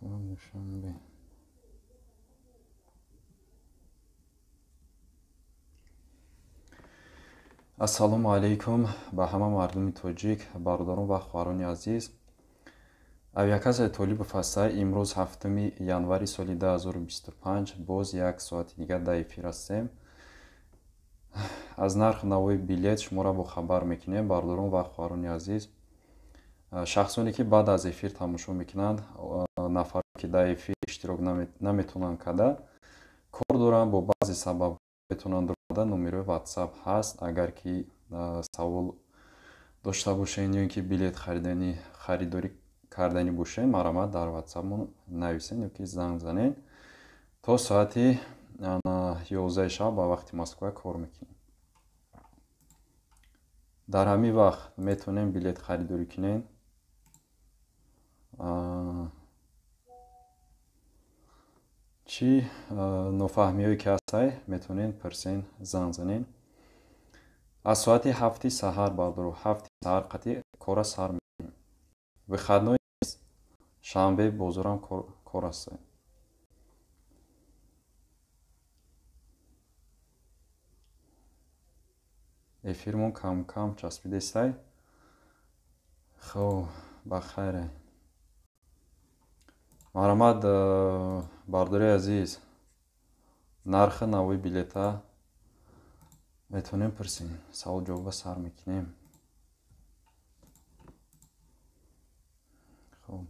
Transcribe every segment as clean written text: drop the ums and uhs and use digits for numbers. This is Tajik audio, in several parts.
Москва, Душанбе. Ассалому алайкум ба ҳама мардуми тоҷик, бародарон ва хоҳарони азиз. Авиакассаи Толибов ҳастай. Имрӯз 7 январи соли 2025 боз як соати дигар дар эфир ҳастем. Аз нарх навои билет шуморо бохабар мекунем, бародарон ва хоҳарони азиз. Шахсоне ки баъд аз эфир тамошо мекунанд, нафаре ки дар эфир иштирок наметавонанд карда, кор доранд, бо баъзе сабаб метавонанд омада, номерои WhatsApp ҳаст. Агар ки савол дошта бошед ё ин ки билет харидорӣ кардани бошед, марҳамат дар WhatsApp-мон нависед ё ки занг занед. То соати 11 шаб ба вақти Москва кор мекунем. Дар ҳамин вақт метавонем билет харидорӣ кунем. Чӣ нофаҳмиҳое ки ҳастай, метавонед пурсен, занг занед. Аз соати 7 саҳар, бародаро, 7 саҳар қатъи кора сар мекунем. Выходной нест, шанбе бозорам кор ҳастай. Эфирмон кам-кам часпидестай. Хоб, ба хайре. Марҳамат, бардори азиз, нархи навои билета метавонем пурсем, савол ҷавоба сар мекунем. Хоб,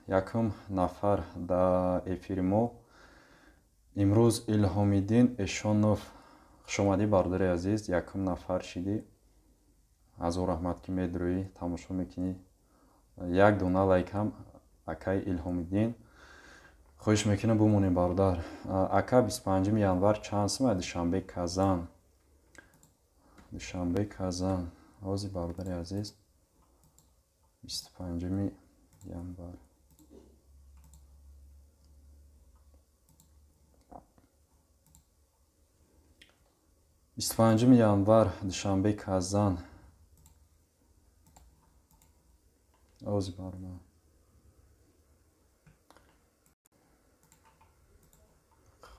якум нафар дар эфири мо имрӯз Илҳомиддин Эшонов. Хушомадӣ, бардори азиз, якум нафар шидӣ. Ҳазор раҳмат ки медурӯӣ, тамошо мекунӣ. Як дона лайк ҳам акаи Илҳомиддин. Хоҳиш мекунам бимонем, бародар. Ака, 25 январ чанд сум? Душанбе Казан. Душанбе Казан. Ҳозир, бародари азиз, 25 январ. 25 январ Душанбе Казан. Ҳозир, бародар.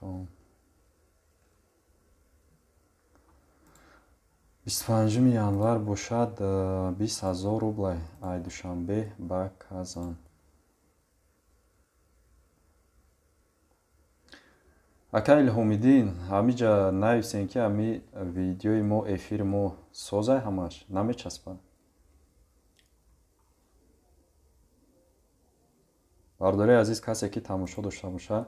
Хоб. 25 январ бошад 20 000 рублай ай Душанбе ба Казан. Ака Илҳомиддин, ҳамиҷа нависем ки ҳами видеои мо, эфири мо созай, ҳамаш намечаспад. Бародари азиз, касе ки тамошо дошта бошад,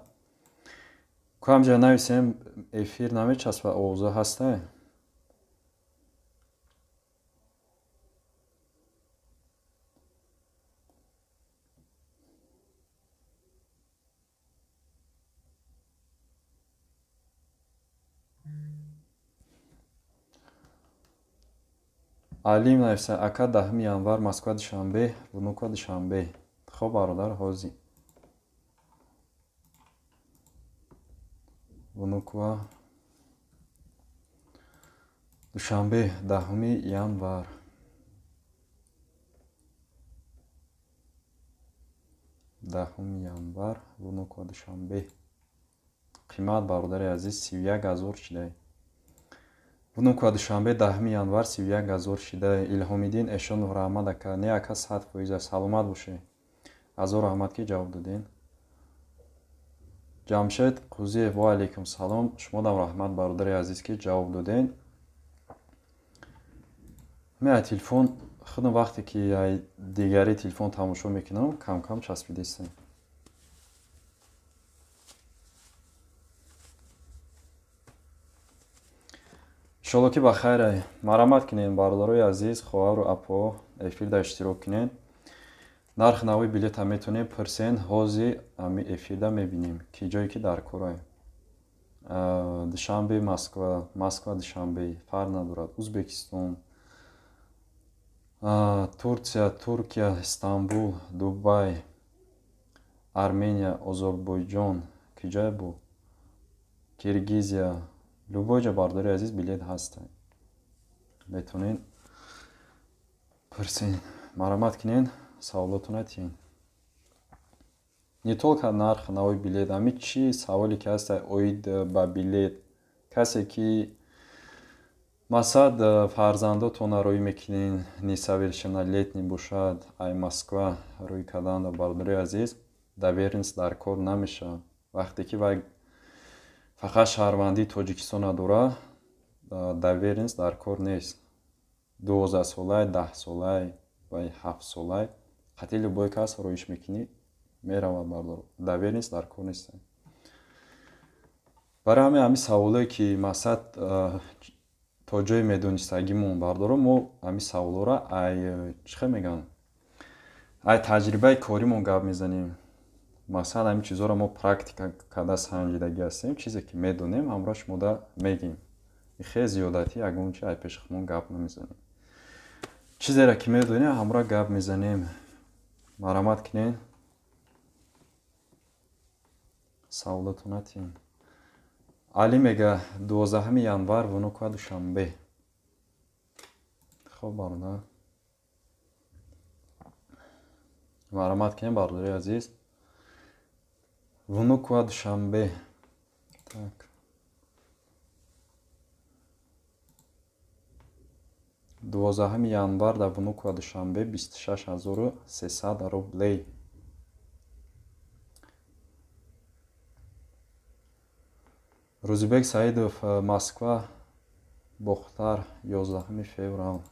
ку ҳамҷа нависем, эфир намечаспад, овоза ҳастай? Алим нависа, ака, 10 январ Москва Душанбе, Внуково Душанбе. Хоб, бародар, ҳозир. Внуково Душанбе, 10 январ. 10 январ Внуково Душанбе. Қимат, бародари азиз, 31 000 шидай. Внуково Душанбе, 10 январ, 31 000 шидай. Илҳомиддин Эшонов, раҳмат, ака. Не, ака, 100%. Саломат бошед. Ҳазор раҳмат ки ҷавоб додем. Ҷамшед Қузиев, ва алайкум салом. Шумодам раҳмат, бародари азиз, ки ҷавоб додем. Ме ай телефон худам вақте ки ай дигари телефон тамошо мекунам, кам-кам часпидестем. Иншолло ки ба хайр. Марҳамат кунед, бародарои азиз, хоҳару апо, эфирда иштирок кунед. Нарх навои билета метавонем пурсен, ҳозир ҳами эфирда мебинем, ки ҷое ки дар корае. Душанбе Москва, Москва Душанбе, фарқ надорад. Узбекистон, Турция, Туркия, Истанбул, Дубай, Армения, Озарбойҷон, ки ҷое бу? Киргизия, любой ҷо, бародари азиз, билет ҳаст. Метавонед пурсен. Марҳамат кунед, саволотонро тиҳед. Не только нарх нави билет, ҳами чӣ саволе ки ҳаст оид ба билет. Касе ки масалан фарзандотонро рӯй мекунед, несовершеннолетний бошад, ай Москва рӯй кардан бародари азиз, доверенность дар кор намешавад. Вақте ки вай фақат шаҳрвандии Тоҷикистонро дорад, доверенность дар кор нест. 12-солай, 10-солай ва 7-солай қатъи любой кас роиш мекунӣ, меравад бардор. Доверенность дар кор нест. Барои ҳамин ҳамин саволое ки масалан то ҷое медонистагимон бардоро, мо ҳамин саволҳоро ай чӣ хел мегӯянд, ай таҷрибаи коримон гап мезанем. Масалан ҳамин чизҳоро мо практика карда санҷидагӣ ҳастем, чизе ки медонем ҳамроҳ шумода мегӯем. Хеле зиёдатӣ ягон чи ай пеши худмон гап намезанем. Чизеро ки медонем ҳамроҳ гап мезанем. Марҳамат кунед, саволотона тиҳем. Али мега 12 январ Внуково Душанбе. Хоб бародар, марҳамат кунед бародари азиз. Внуково Душанбе. Так. 12 январ дар Внуково Душанбе 26300 рублей. Рӯзибек Саидов, Москва, Бохтар, 11 феврал.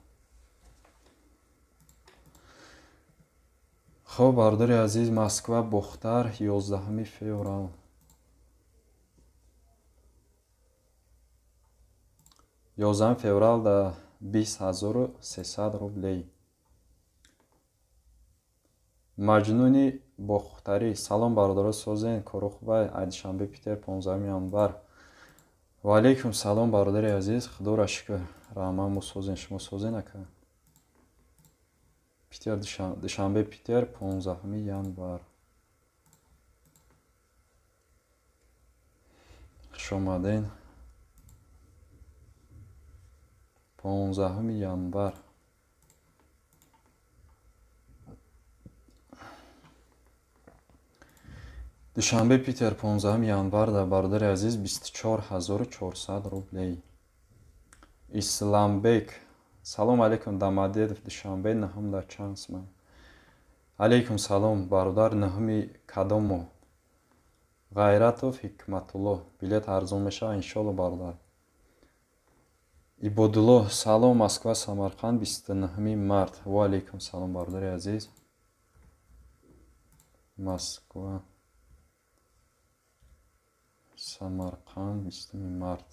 Хоб бародари азиз, Москва, Бохтар, 11 феврал. 11 феврал да 20300 рублей. Маҷнуни Бохтарӣ, салом бародаро, созен, коро хубай, ай Душанбе Питер, 15 январ. Ва алейкум салом бародари азиз, худоро шукр, раҳмат, мо созен, шумо созен ака. Питер, Душанбе Питер, 15 январ. Хуш омаден. 15 январ. Душанбе Питер 15 январ дар бародари азиз 24400 рублей. Исламбек, салом алейкум, Домодедово Душанбе, 9 дар чанд сма? Алейкум салом бародар, 9 кадом моҳ? Ғайратов Ҳикматулло, билет арзон мешавад иншолло бародар. Ибодулло, салом, Москва, Самарқанд, 29 март. Ва алейкум салом бародари азиз. Москва, Самарқанд, 20 март.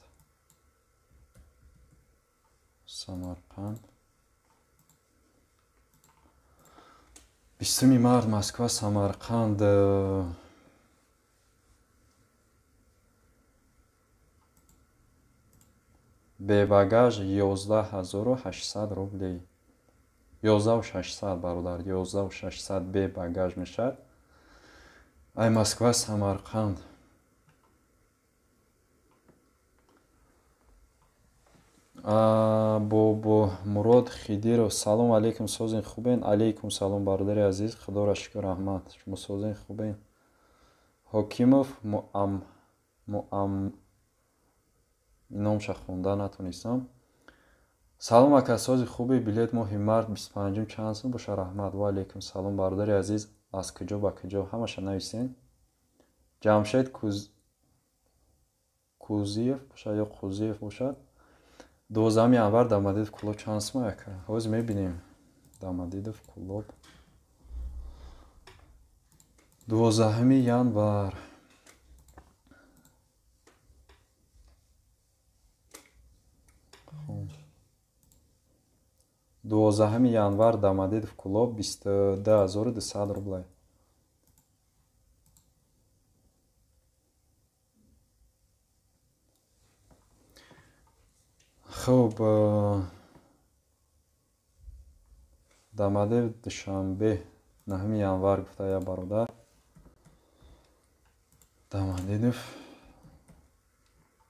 Самарқанд, 20 март, Москва, Самарқанд. Бебагаж 11800 рублей. 11600 бародар, 11600 бебагаж мешавад. Ай Москва, Самарқанд. Бобо Мурод Хидиров, салом алейкум, созен хубен? Алейкум салом бародари азиз, худоро шукр, раҳмат, шумо созен хубен? Ҳокимов Муам номша хонда натонистам. Салом ака, сози хуби, билет моҳи март 25 чанд сум боша, раҳмат. Ва алейкум салом бародари азиз, аз куҷо ба куҷо ҳамаша нависен. Ҷамшед Кузиев бошад ё Қузиев бошад. 12 январ Домодедово Кӯлоб чанд сум ака? Ҳозир мебинем. Домодедово Кӯлоб 12 январ. Хуб. 12 январ Домодедово Кӯлоб 22200 рублей. Хуб, Домодедово Душанбе 9 январ гуфта я бародар. Домодедово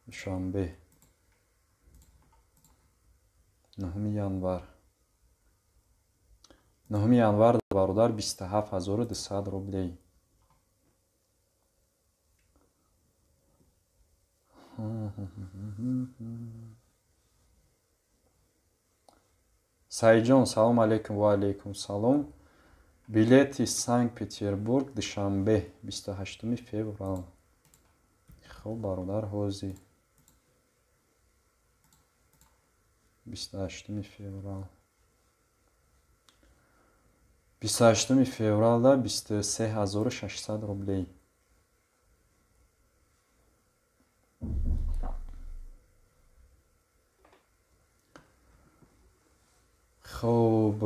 Душанбе 9 январ. 9 январ бародар 27200 рублей. Саидҷон, салом алейкум. Ва алейкум салом. Билети Санкт-Петербург Душанбе 28 феврал. Хоб бародар, ҳозир 28 феврал. 28 февралда 23600 рублей. Хоб,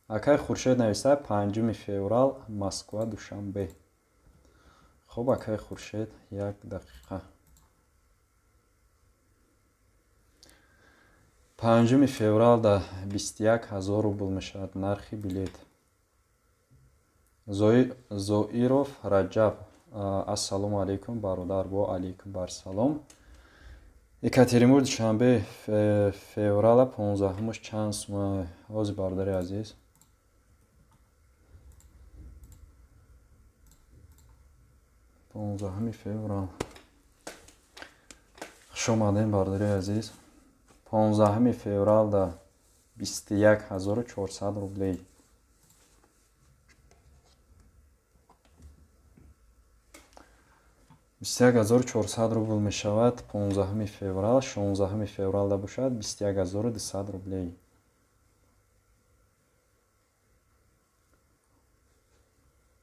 акай Хуршед нависад 5 феврал Москва Душанбе. Хоб, акай Хуршед, як дақиқа. 5 февралда 21000 рубл мешавад нархи билет. Зоиров Раҷаб, ассалому алейкум бародар. Во алейкум барсалом. Екатеринбург Душанбе феврала 15-муш чанд сума? Ҳозир бародари азиз. 15 феврал. Хуш омадем бародари азиз. 15 февралда 21400 рублей. 21400 рубл мешавад 15 феврал. 16 февралда бошад 21200 рублей.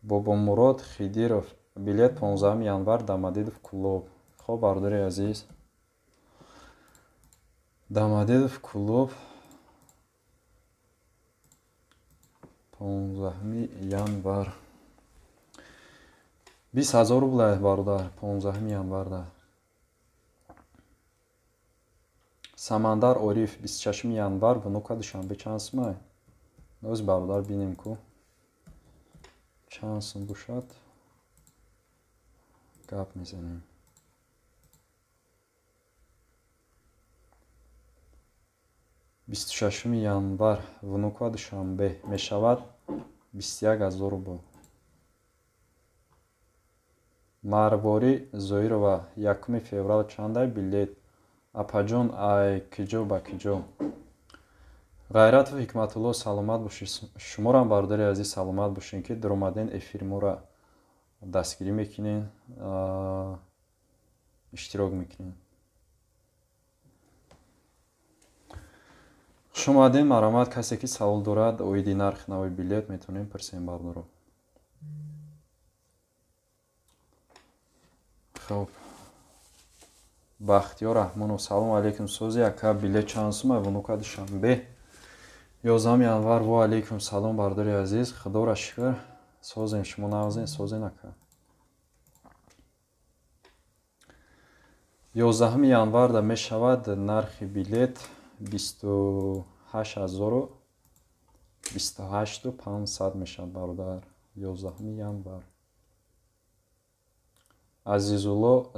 Бобомурод Хидиров, билет 15 январ Домодедов клуб. Хоб бародари азиз, Домодедов клуб 15 январ. 20000 рубл бародар 15 январда. Самандар Ориф 26 январ Внука Душанбе чанд сумай? Ноз бародар бинем ку чанд сум бошад, гап мезанем. 26 январ Внука Душанбе мешавад 21000 рубл. Марворӣ Зоирова, 1 феврал чандай билет? Апаҷон, ай киҷо ба киҷо? Ғайратов Ҳикматулло, саломат бошед. Шуморам бародари азиз саломат бошед, ки даромаден эфири моро дастгирӣ мекунед, иштирок мекунед. Хуш омадем, марҳамат. Касе ки савол дорад оиди нархи нави билет метавонем пурсем бародаро. Хоб, Бахтиёр Раҳмонов, салом алейкум. Сози ака, билет чанд сума? Внука Душанбе 11 январ. Во алейкум салом бародари азиз. Худоро шукр, созем, шумо нағзен, созен ака. 11 январда мешавад нархи билет 28500 мешавад бародар. 11 январ. Азизулло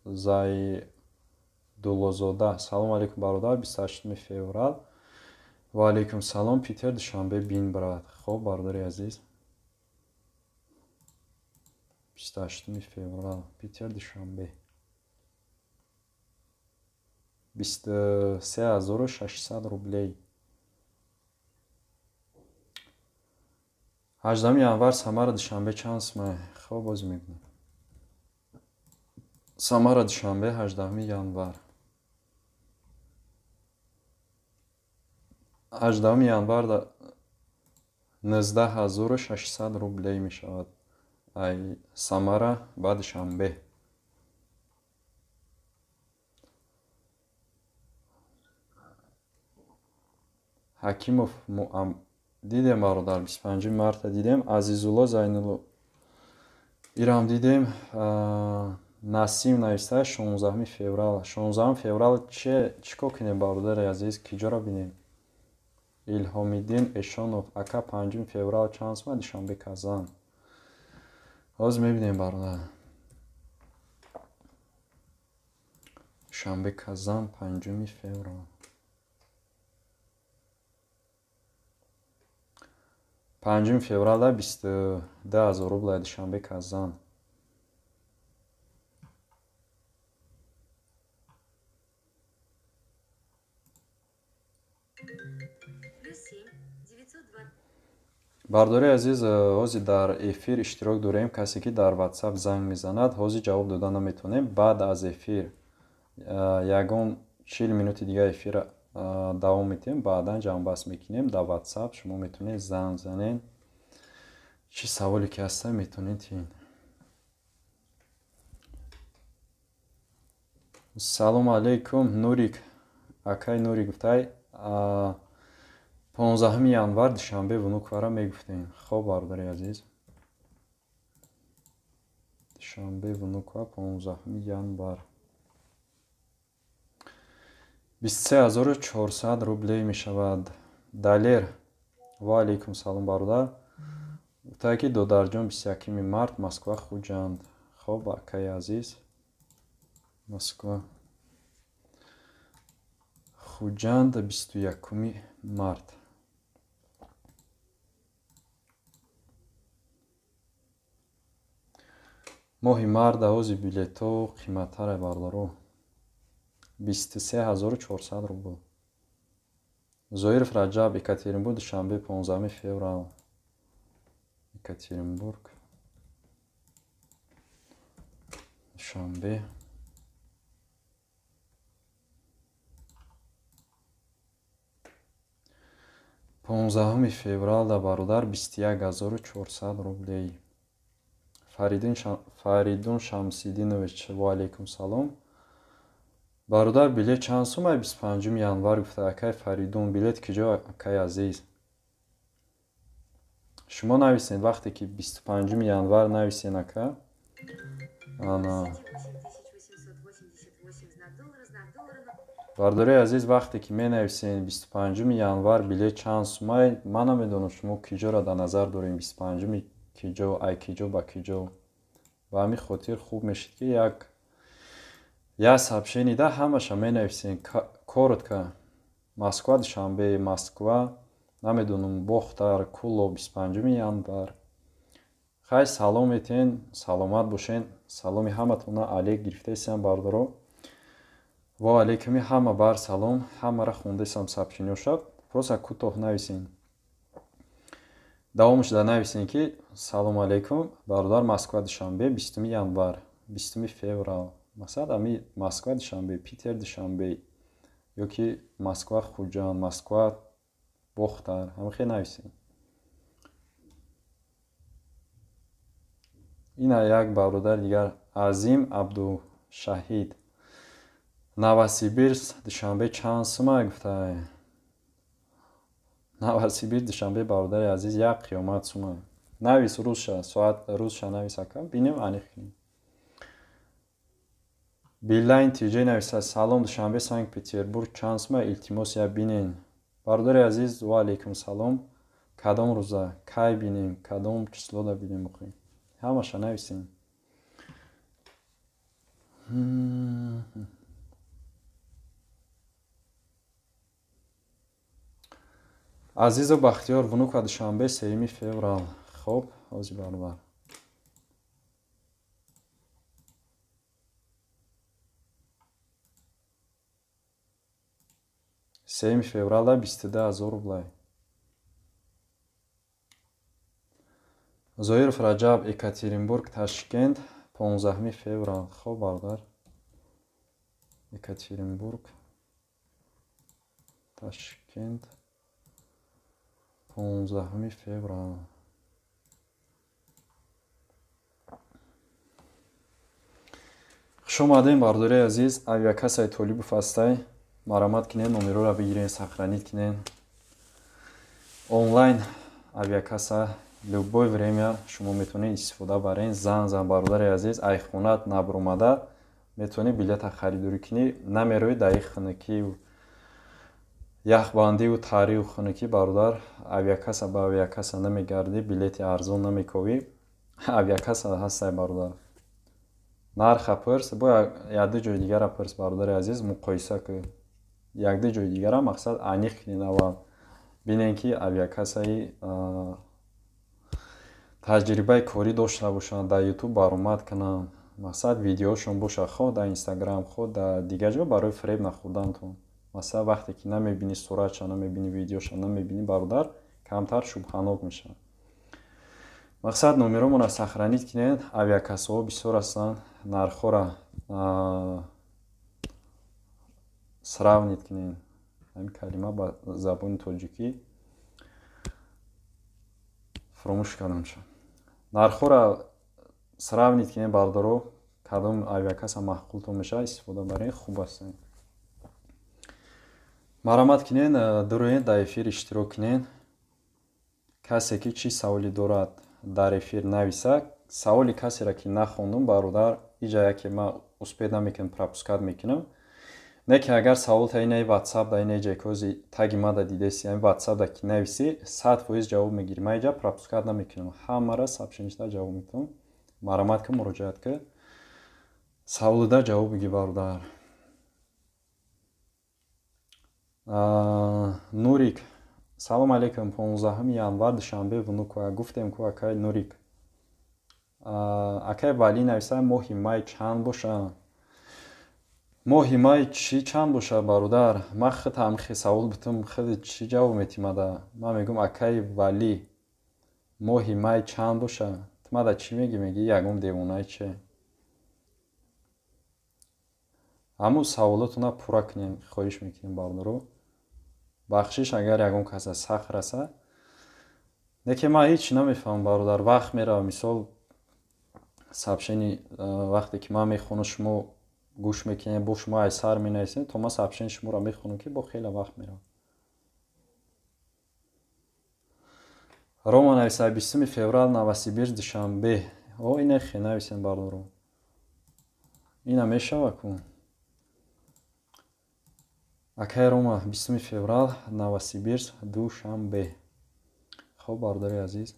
Зайдуллозода, салом алейкум бародар. 28 феврал. Ва алейкум салом. Питер Душанбе бин брат. Хоб бародари азиз, 28 феврал Питер Душанбе 23600 рублей. 18 январ Самара Душанбе чанд сума? Хоб, боз мебинем. Самара Душанбе 18 январ. 18 январда 19600 рублей мешавад. Ай Самара ба Душанбе. Ҳакимов дидем бародар, 25 марта дидем. Азизулло Зайнулло ирам дидем. Насим нависта 16 феврал. 16 феврал чӣ кор кунем бародари азиз, киҷоро бинем? Илҳомиддин Эшонов, ака 5 феврал чанд сума? Душанбе Казан. Ҳозир мебинем бародар. Душанбе Казан 5 феврал. 5 февралда 22000 рубл Душанбе Казан. Бардори азиз, ҳозир дар эфир иштирок дорем. Касе ки дар WhatsApp занг мезанад, ҳозир ҷавоб дода наметавонем. Баъд аз эфир ягон 40 минути дига эфир давом метиҳем, баъдан ҷамъбаст мекунем. Дар WhatsApp шумо метавонед занг занед. Чӣ саволе ки ҳаста метавонед тиҳед. Салому алейкум, Нурик. Акай Нурик гуфтай, 15 январ Душанбе Внуковаро мегуфтем. Хоб, бародари азиз. Душанбе Внуково 15 январ. 23400 рублей мешавад. Далер, ва алейкум салом бародар. Гуфтай ки додарҷон 21 март Москва Хуҷанд. Хоб, акаи азиз. Москва Хуҷанд 21 март. Моҳи март ҳози билетҳо қиматтаре бародаро. 23400 рубл. Зоиров Раҷаб, Екатеринбург, Душанбе, 15 феврал. Екатеринбург, Душанбе. 15 феврал да бародар 21400 рублей. Фаридун Шамсидинович, ва алейкум салом. Бародар, билет чанд сум ай 25 январ гуфта акай Фаридун, билет киҷо акай азиз? Шумо нависед вақте ки 25 январ нависен ака. Ана. Бародари азиз, вақте ки менависен 25 январ билет чанд сумай, ман намедонам шумо киҷоро дар назар дорем, 25 киҷо, ай киҷо ба киҷо. Ба ҳамин хотир хуб мешид ки як сообщение да ҳамаша менависен коротко. Москва, Душанбе, Москва, намедонам, Бохтар, Кулоб, 25 январ. Хай, салом метен, саломат бошен. Саломи ҳаматона алейк гирифтаесам бародаро. Ва алейкуми ҳама бар салом, ҳамаро хондесам сообщениёша. Просто кӯтоҳ нависен. Давомаш да нависен ки салом алейкум, бародар, Москва, Душанбе, 20 январ, 20 феврал. Масалан, ами Москва, Душанбе, Питер, Душанбе ё ки Москва, Хуҷанд, Москва, Бохтар, ҳама хел нависен. Ина як бародари дигар, Азим Абдушаҳид. Новосибирск, Душанбе чанд сума гуфтай? Новосибирск, Душанбе, бародари азиз, як қиёмат сума. Навис рӯзша, соат рӯзша навис ака, бинем аниқ кунем. Билайн ТЖ нависа, салом, Душанбе, Санкт-Петербург чанд сума, илтимос я бинен. Бародари азиз, ва алейкум салом. Кадом рӯза, кай бинем, кадом числода бинем охи? Ҳамаша нависем. Азизу Бахтиёр, Внуково, Душанбе, 3 феврал. Хоб, ҳозир баробар. 3 февралда 22000 рублей. Зоиров Раҷаб, Екатеринбург, Ташкент, 15 феврал. Хоб, бародар. Екатеринбург, Ташкент, 15 феврал. Хуш омадем, бародари азиз. Авиакассаи Толибов ҳастай. Марамат кунед, номерҳоро бигирен, сохранить кунед. Онлайн авиакасса любое время шумо метавонед истифода барен. Занг зан, бародари азиз, ай хонат набуромада метавонӣ билета харидорӣ кунӣ. Намероӣ дар хунукӣ, яхбандиву тариву хунукӣ, бародар, авиакасса ба авиакасса намегардӣ, билети арзон намековӣ. Авиакасса ҳастай, бародар. Нарха пурс, бо якду ҷои дигара пурс, бародари азиз, муқоиса кун. Якду ҷои дигара мақсад аниқ кунед аввал. Бинед ки авиакассаи таҷрибаи корӣ дошта бошанд, дар YouTube баромад кунанд. Мақсад видеошон бошад, хоҳ дар Инстаграм, хоҳ дар дигар ҷо, барои фиреб нахӯрдантон. Масалан, вақте ки намебинӣ суратша, намебинӣ видеоша, намебинӣ бародар, камтар шубҳанок мешавад. Мақсад номеромонро сохранить кунед, авиакассаҳо бисёр ҳастанд, нархҳоро сравнить кунед. Ҳамин калима ба забони тоҷикӣ фуромӯш кардам ша. Нархҳоро сравнить кунед бародаро, кадом авиакасса маъқултон мешавад, истифода баред, хуб аст. Марҳамат кунед, дуроед, дар эфир иштирок кунед. Касе ки чӣ саволе дорад дар эфир нависа. Саволи касеро ки нахондум бародар, иҷа яке ман успеть намекунам, пропускать мекунам. Не ки агар саволта инаи WhatsApp да инаи ҷайкози таги мада дидеси, ҳамин WhatsApp да ки нависӣ, 100% ҷавоб мегирӣ. Ман иҷа пропускать намекунам, ҳамаро сообщение ҷавоб метавам. Марҳамат кун, муроҷиат кун, саволуда ҷавоб бигир бародар. Нурик, салом алейкум. 15 январ Душанбе Внуково. Гуфтем ку акай Нурик. Акай Валӣ нависа, моҳи май чанд боша? Моҳи май чӣ чанд боша бародар? Ман худ ҳам савол битум, худ чӣ ҷавоб метӣ мада? Ман мегӯм акай Валӣ, моҳи май чанд боша? Ту мада чӣ мегӣ? Мегӣ ягон девонаи че? Ҳамун саволотона пурра кунем, хоҳиш мекунем бародаро. Бахшиш агар ягон каса сахт раса. Лекин ман ҳеҷ намефаҳмам бародар, вақт мерава, мисол сообщение вақте ки ман мехонам, шумо гӯш мекунед, бо шумо ай сар менависед, то ман сообщение шуморо мехонам, ки бо хеле вақт мерава. Рома нависа, 20 феврал Новосибирск Душанбе. О, ина хе нависем бародаро. Ина мешава ку? Акай Рома, 20 феврал Новосибирск Душанбе. Хоб бародари азиз.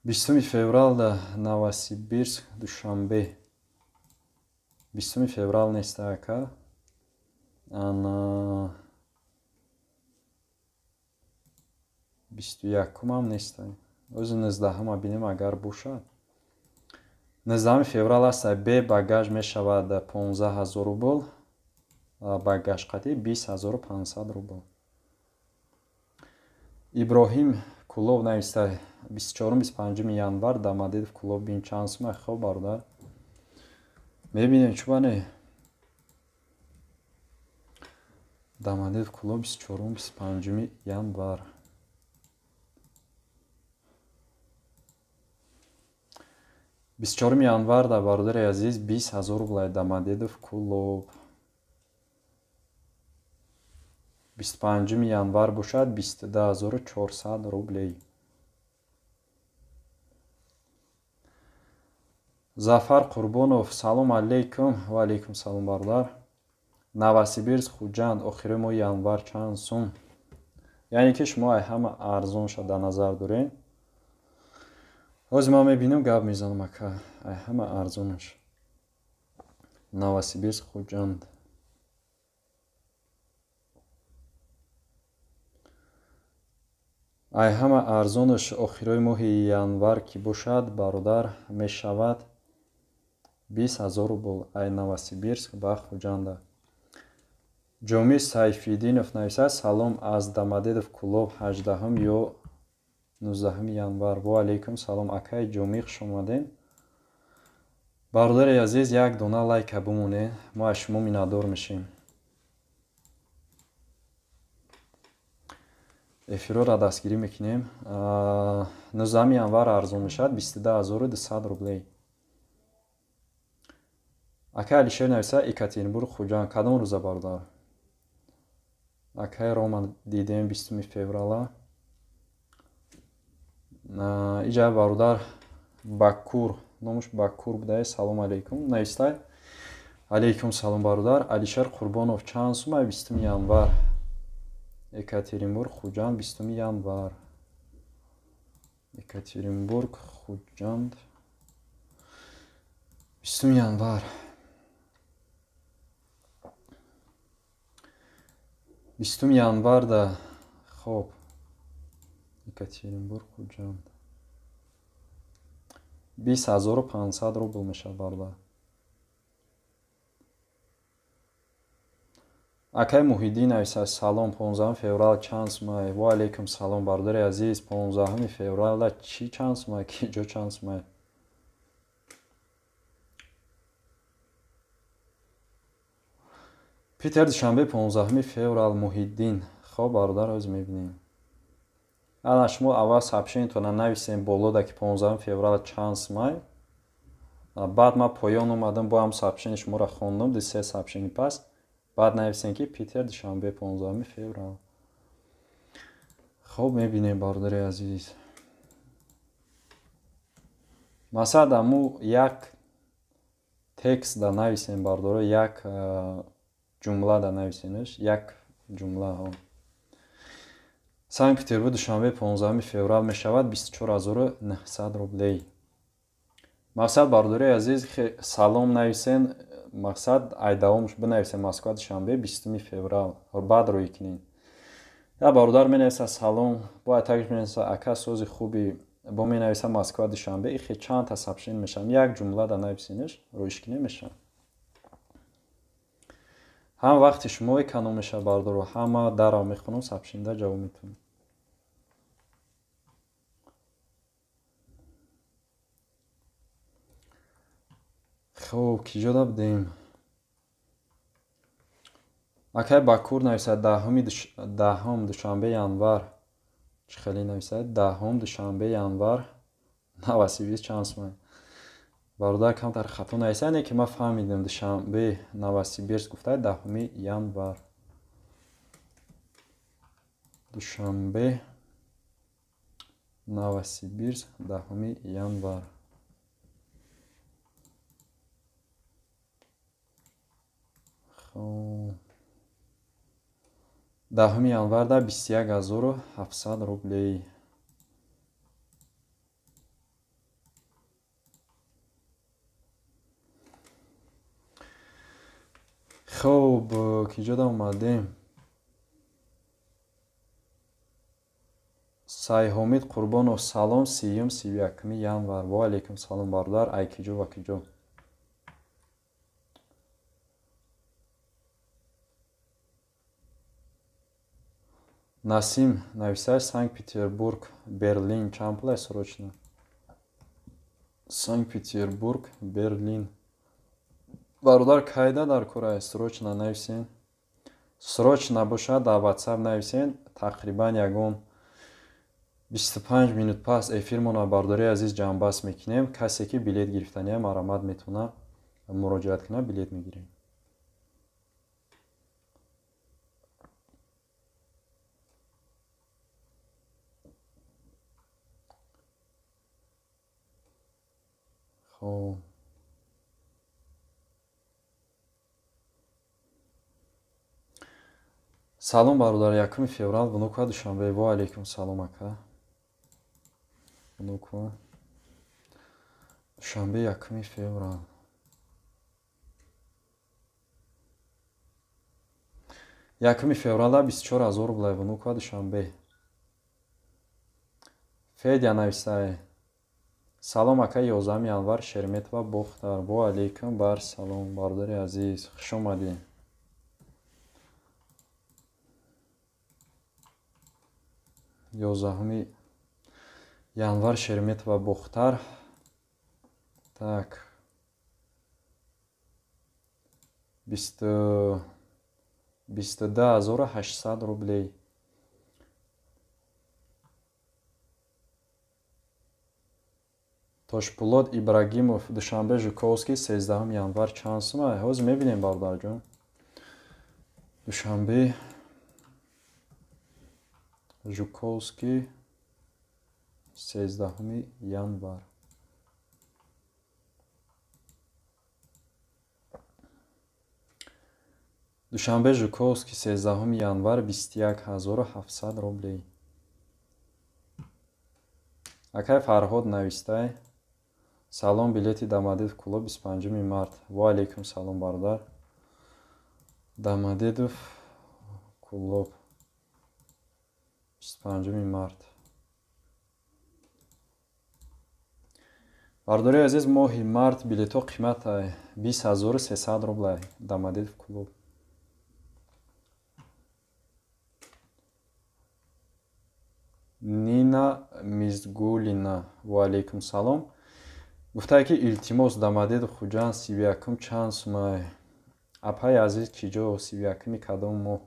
20 феврал Новосибирск Душанбе. 20 феврал нест ака. Ана 21-ам нест. Ози 19-ма бинем агар бошад. 19 феврал аст, бе багаж мешавад 15 000 рубл, багаж қатъи 20 500 рубл. Иброҳим Кулов нависта, 24-25 январ Домодедово Кулов бин чанд сума? Хоб бародар, мебинем чӯ бане. Домодедово Кулов 24-25 январ. 24 январ да бародари азиз 20 000 рубл Домодедово Кулоб. 25 январ бошад 22 400 рублей. Зафар Қурбонов, салом алейкум. Ва алейкум салом бародар. Новосибирск Хуҷанд охири моҳи январ чанд сум? Яъне ки шумо ай ҳама арзонша дар назар доред. Ҳозир ман мебинам, гап мезанам ака. Ай ҳама арзонаш. Новосибирск Хуҷанд. Ай ҳама арзонаш охирои моҳи январ ки бошад бародар мешавад 20 000 рубл ай Новосибирск ба Хуҷанда. Ҷомӣ Сайфиддинов нависад, салом аз Домодедово Кулоб 18 ё 19 январ. Ва алейкум салом акай Ҷомӣ, хуш омадед. Бародари азиз, як дона лайка бимонед, мо аз шумо миннатдор мешем. Эфирҳоро дастгирӣ мекунем. 19 январ арзон мешавад 22 200 рублей. Акай Алишер нависа, Екатеринбург Хуҷанд кадом рӯза бародар? Акай Рома дидем 20 феврала. Иҷа бародар Бакур, номаш Бакур будае, салом алейкум навистай. Алейкум салом бародар. Алишер Қурбонов чанд сума 20 январ? Екатеринбург Хуҷанд 20 январ. Екатеринбург Хуҷанд 20 январ. 20 январ да хоб Екатеринбург Хуҷанд 20 500 рубл мешавад бародар. Акай Муҳиддин нависад: салом, 15 феврал чанд сумай? Ва алейкум салом, бародари азиз. 15 февралда чӣ чанд сумай? Ки ҷо чанд сумай? Питер душанбе 15 феврал, Муҳиддин. Хоб бародар, ҳоз мебинем. Ана шумо аввал сообщениятонро нависем болода, ки 15 феврал чанд сумай. Баъд ман поён омадам, бо ҳам сообщение шуморо хондам, ду-се сообщение пас. Баъд нависем, ки Питер душанбе 15 феврал. Хоб мебинем, бародари азиз. Масалан, аму як текст да нависем, бародаро, як ҷумла да нависенаш, як ҷумла. Санкт Петербург душанбе 15 феврал мешавад 24900 рублей. Мақсад, бародари азиз, салом нависен, мақсад ай давомш бинависен Москва душанбе 20 феврал, баъд рӯй кунед. Я бародар менависа салом, бо атакш менависа ака сози хуби, бо менависа Москва душанбе, ихе чандта сообщение мешавам, як ҷумла да нависенаш, рӯйш кунед мешавам. Ҳам вақти шумо эконом мешавад, бародаро, ҳама дарав мехонам, сообщенида ҷавоб метавонам. Хоб, ки ҷо будем? Акай Бакур нависад: даҳум душанбе январ. Чӣ хеле нависад? Даҳум душанбе январ Новосибирск чанд сумай? Бародар камтар хато нависад, не ки ман фаҳмидам, душанбе Новосибирск гуфтад, 10 январ. Душанбе Новосибирск 10 январ. Хоб, 10 январда 21700 рублей. Хоб, ки ҷода омадем? Сайҳомид Қурбонов: салом, 30-31 январ. Ва алейкум салом, бародар, ай киҷо ва киҷо? Насим нависад: Санкт-Петербург, Берлин чанд пул аст срочно? Санкт-Петербург, Берлин. Бародар, кайда дар кор аст? Срочно нависен. Срочно бошад, дар WhatsApp нависен, тақрибан ягон 25 минут пас эфирмонро, бародари азиз, ҷамъбаст мекунем. Касе ки билет гирифтания, марамат метавонад муроҷиат кунад, билет мегирем. Хоб, салом бародар, 1 феврал Внуково душанбе. Ва алейкум салом, ака. Внуково душанбе 1 феврал. 1 февралда 24000 рублей Внуково душанбе. Федя нависае: салом ака, 11 январ Шереметьево Бохтар. Ва алейкум бар салом, бародари азиз, хуш омадӣ. 11 январ Шереметьево Бохтар. Так, 22800 рублей. Тошпулод Ибрагимов: душанбе Жуковский 13 январ чанд сумай? Ҳозир мебинем, бародарҷон. Душанбе Жуковский 13 январ. Душанбе Жуковский 13 январ 21700 рублей. Акай Фарҳод навистай: салом, билети Домодедов Кӯлоб 25 март. Ва алейкум салом, бародар. Домодедов Кӯлоб 25 март. Бародари азиз, моҳи март билетҳо қимата 20300 рублей Домодедов Кӯлоб. Нина Мизгулина, ва алейкум салом. Гуфтае ки илтимос, Домодедово Хуҷанд 31-м чанд сумай? Апаи азиз, чӣ ҷо 31-ми кадом моҳ?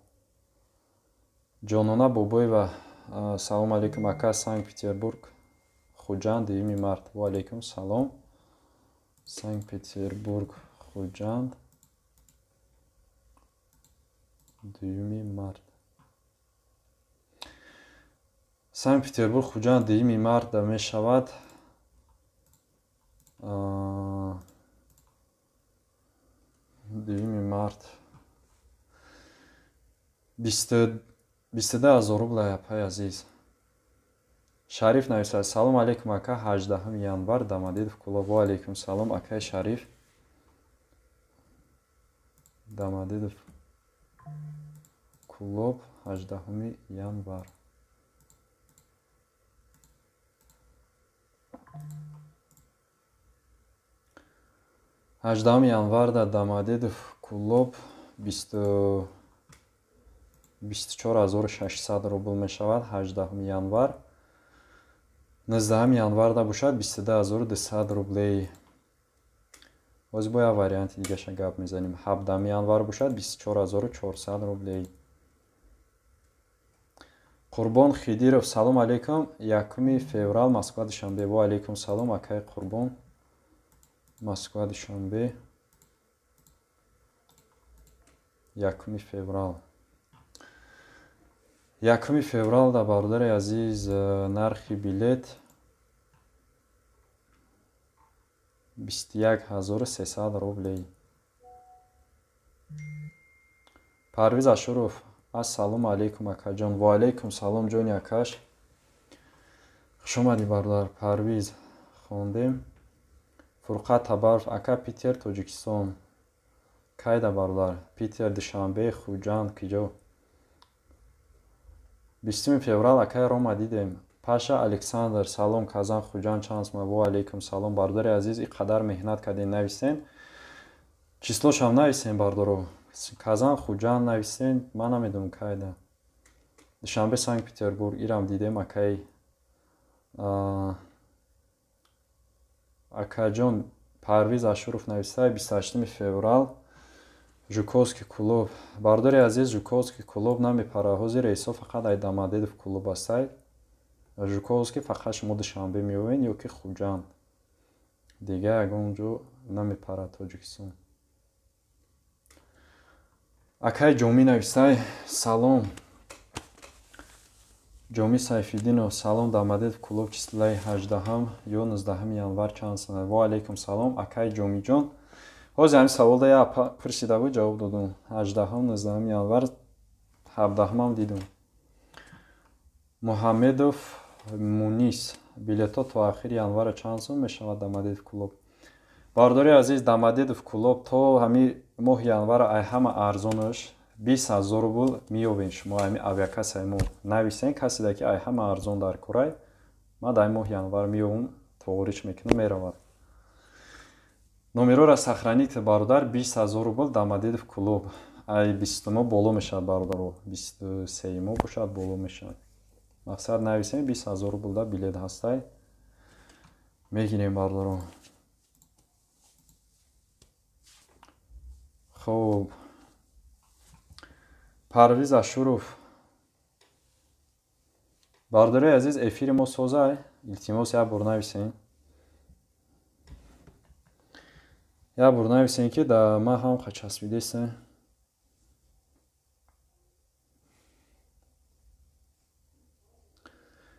Ҷонона Бобоева, салом алейкум ака, Санкт-Петербург Хуҷанд 2 март. Ва алейкум салом. Санкт-Петербург Хуҷанд 2 март. Санкт-Петербург Хуҷанд 2 март мешавад 2 март 22 000 рубл, апаи азиз. Шариф нависад: салом алейкум ака, 18 январ Домодедово Кӯлоб. Ва алейкум салом акаи Шариф. Домодедово Кӯлоб 18 январ. 18 январ дар Домодедово Кӯлоб 24600 рубл мешавад. 18 январ. 19 январ да бошад 22200 рублей. Боз бо як варианти дигаша гап мезанем. 17 январ бошад 24400 рублей. Қурбон Хидиров, салом алейкум. 1 феврал Москва Душанбе. Ва алейкум салом акаи Қурбон. Москва Душанбе 1 феврал. 1 феврал да бародари азиз нархи билет 21300 рублей. Парвиз Ашуров, ассалому алейкум акаҷон. Ва алейкум салом ҷони акаш. Хуш омадӣ бародар Парвиз. Хондем. Фурқат Табаров, ака Питер Тоҷикистон. Кайда бародар? Питер Душанбе, Хуҷанд, киҷо? 20 феврал акай Рома дидем. Паша Александр, салом Казан Хуҷанд чанд сум? Ва алейкум салом бародари азиз, ин қадар меҳнат кардем, нависен. Числошам нависен бародаро. Казан Хуҷанд нависен, ман намедонам кайда. Душанбе Санкт-Петербург ирам дидем акай. Акаҷон Парвиз Ашуров нависта 28 феврал Жуковский клуб. Бародари азиз, Жуковский клуб намепара. Ҳозир рейсҳо фақат ай Домодедово клуб ҳастай. Жуковский фақат шумо Душанбе меоед ё ки Хуҷанд. Дигар ягон ҷо намепарад Тоҷикистон. Акай Ҷомӣ навистай, салом. Ҷомӣ Сайфиддинов, салом Домодедово клуб числаи 18 ё 19 январ чанд сум? Ва алейкум салом акай Ҷомиҷон. Ҳозир ҳамин саволда як пурсида буд, ҷавоб додум. 18, 19 январ, 17-ам дидум. Муҳаммедов Мунис, билетҳо то ахири январа чанд сум мешавад Домодедово клуб? Бародари азиз, Домодедово клуб то ҳамин моҳи январа ай ҳама арзонаш 20 000 рубл меёбем шумо ҳамин авиакассаи мо. Нависен каседа ки ай ҳама арзон дар курай, ман дар моҳи январ меёбум, тоғорич мекунам, меравад. Номерора сохранить бародар, 20 000 рубл Домодедово клуб. Ай 20-мо боло мешавад бародаро, 23-мо бошад боло мешавад. Мақсад нависем 20 000 рубл да билет ҳастай. Мегирем бародаро. Хоб. Парвиз Ашуров. Бародарои азиз, эфири мо созай. Илтимос як бор нависен. Як бор нависен ки да ман ҳам часпидесем.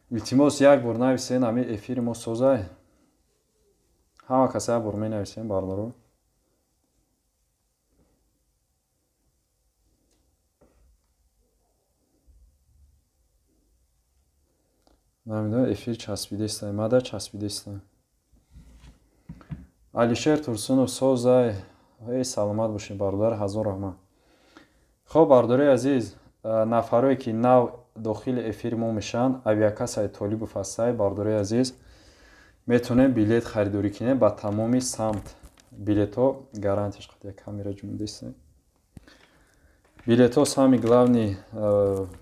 Илтимос як бор нависен, ҳамин эфири мо созай. Ҳама кас як бор менависем бародаро. Намедонам эфир часпидестай, мада часпидестай. Алишер Турсунов, созай. Эй, саломат бошед бародар, ҳазор раҳмат. Хоб бародарои азиз, нафарое ки нав дохили эфири мо мешаванд, авиакассаи Толибов ҳастай, бародарои азиз, метавонем билет харидорӣ кунем ба тамоми самт. Билетҳо гарантияш қад як камера ҷумдест. Билетҳо самый главный,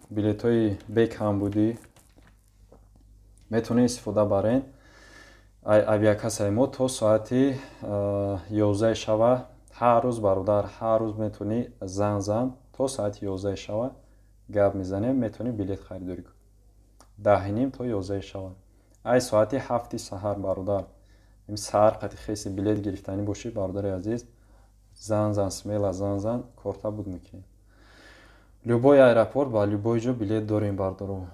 билетҳои бекамбудӣ. Метавонед истифода барен. Авиакассаи мо то соати 11 шава ҳар рӯз, бародар, ҳар рӯз метавонӣ зан зан то соати 11 шава гап мезанем, метавонӣ билет харидорӣ кунӣ. 10:30 то 11 шава. Ай соати 7 саҳар, бародар. Ин саҳар қати хеси билет гирифтанӣ бошӣ, бародари азиз, зан зан, смело зан зан, корта буд мекунем. Любой аэропорт ба любой ҷо билет дорем, бародаро.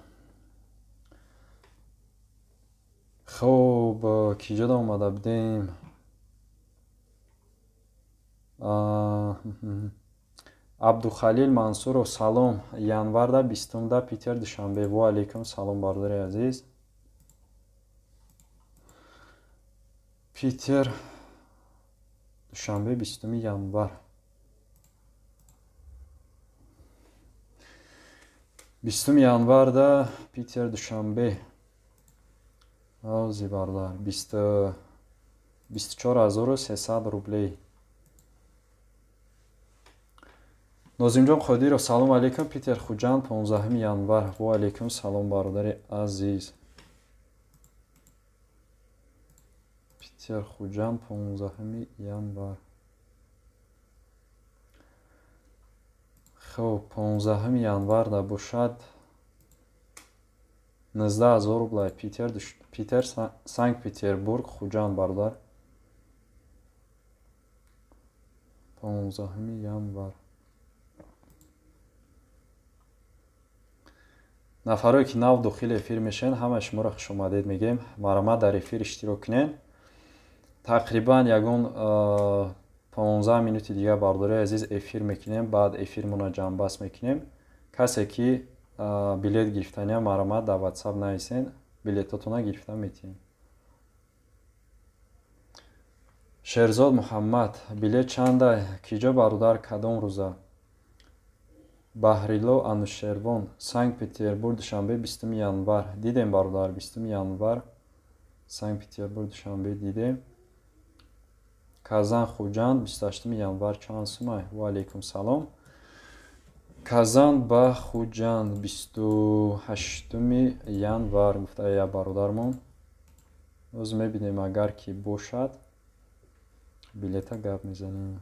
Хоб, киҷода омада будем? Абдухалил Мансуров, салом. Январда 20-да Питер Душанбе. Ва алейкум салом, бародари азиз. Питер Душанбе 20 январ. 20 январда Питер Душанбе. Ози бародар, 24300 рублей. Нозимҷон Қодиров, салом алейкум. Питер Хуҷанд 15 январ. Ва алейкум салом, бародари азиз. Питер Хуҷанд 15 январ. Хоб, 15 январда бошад 19000 рублей. Питер Санкт-Петербург Хуҷанд, бародар. 15 январ. Нафарое ки нав дохили эфир мешаванд, ҳамаи шуморо хушомадед мегӯем. Марҳамат, дар эфир иштирок кунед. Тақрибан ягон 15 минути дигар, бародари азиз, эфир мекунем, баъд эфирмонро ҷамъбаст мекунем. Касе ки билет гирифтания, марҳамат, дар WhatsApp нависен, билетотонро гирифта метиҳем. Шерзод Муҳаммад, билет чанда? Киҷо, бародар, кадом рӯза? Баҳрило Анушервон, Санкт-Петербург Душанбе 20 январ. Дидем, бародар, 20 январ Санкт-Петербург Душанбе дидем. Казан Хуҷанд 28 январ чанд сумай? Ва алейкум салом. Казан ба Хуҷанд 28 январ гуфта я бародармон. Боз мебинем, агар ки бошад билета гап мезанем.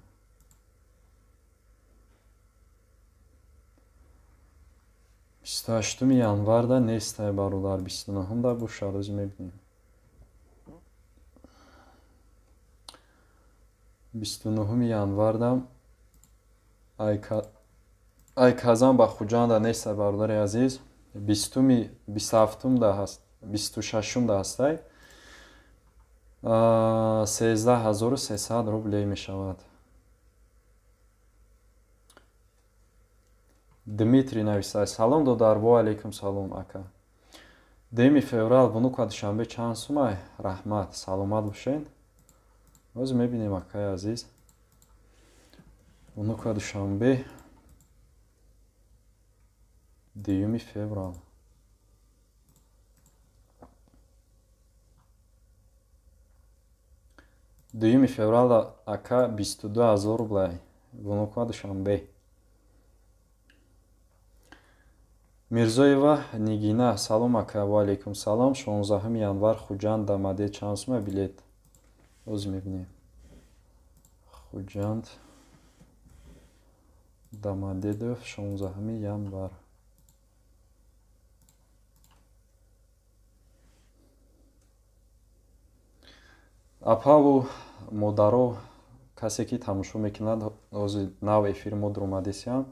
28 январда нестай, бародар, 29-да бошад, оз мебинем. 29 январда ай Казан ба Хуҷанда нестай, бародари азиз. 27-да ҳаст, 26-да ҳастай. 13300 рублей мешавад. Дмитрий нависад: салом, додар. Ва алейкум салом, ака. 2 феврал Внуково Душанбе чанд сумай? Раҳмат, саломат бошед. Боз мебинем, акаи азиз. Внуково Душанбе 2 феврал. 2 феврал, ака, 22000 рублей. Внуково Душанбе. Мирзоева Нигина, салом, ака. Ва алейкум салом. 16 январ Хуҷанд Дамаде чанд сума билет? Оз мебинем. Хуҷанд Дамадедов 16 январ. Апаву модаро, касе ки тамошо мекунад, ози нав эфир мо дуромадесиям.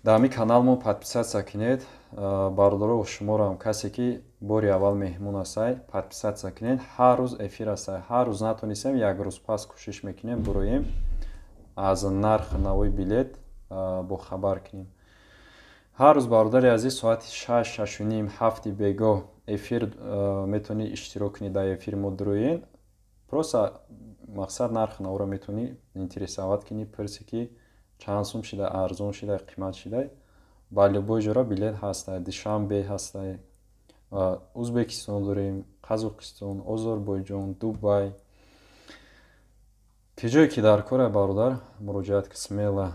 Дар ҳамин канал мо подписатсия кунед, бародаро, шуморо касе ки бори аввал меҳмон ҳастай, подписатсия кунед. Ҳар рӯз эфир ҳастай, ҳар рӯз натонистем, як рӯз пас кӯшиш мекунем буроем, аз нарх навои билет бохабар кунем. Ҳар рӯз, бародари азиз, соати 6, 6:30, 7 бегоҳ эфир метавонӣ иштирок кунӣ, дар эфир мо дуроен. Просто мақсад нарх наворо метавонӣ интересоват кунӣ, пурсӣ ки чанд сум шида, арзон шида, қимат шида. Ба любой ҷора билет ҳастай, Душанбе ҳастай, Узбекистон дорем, Қазоқистон, Озарбойҷон, Дубай. Ки ҷое ки дар кора, бародар, муроҷиат ки смело.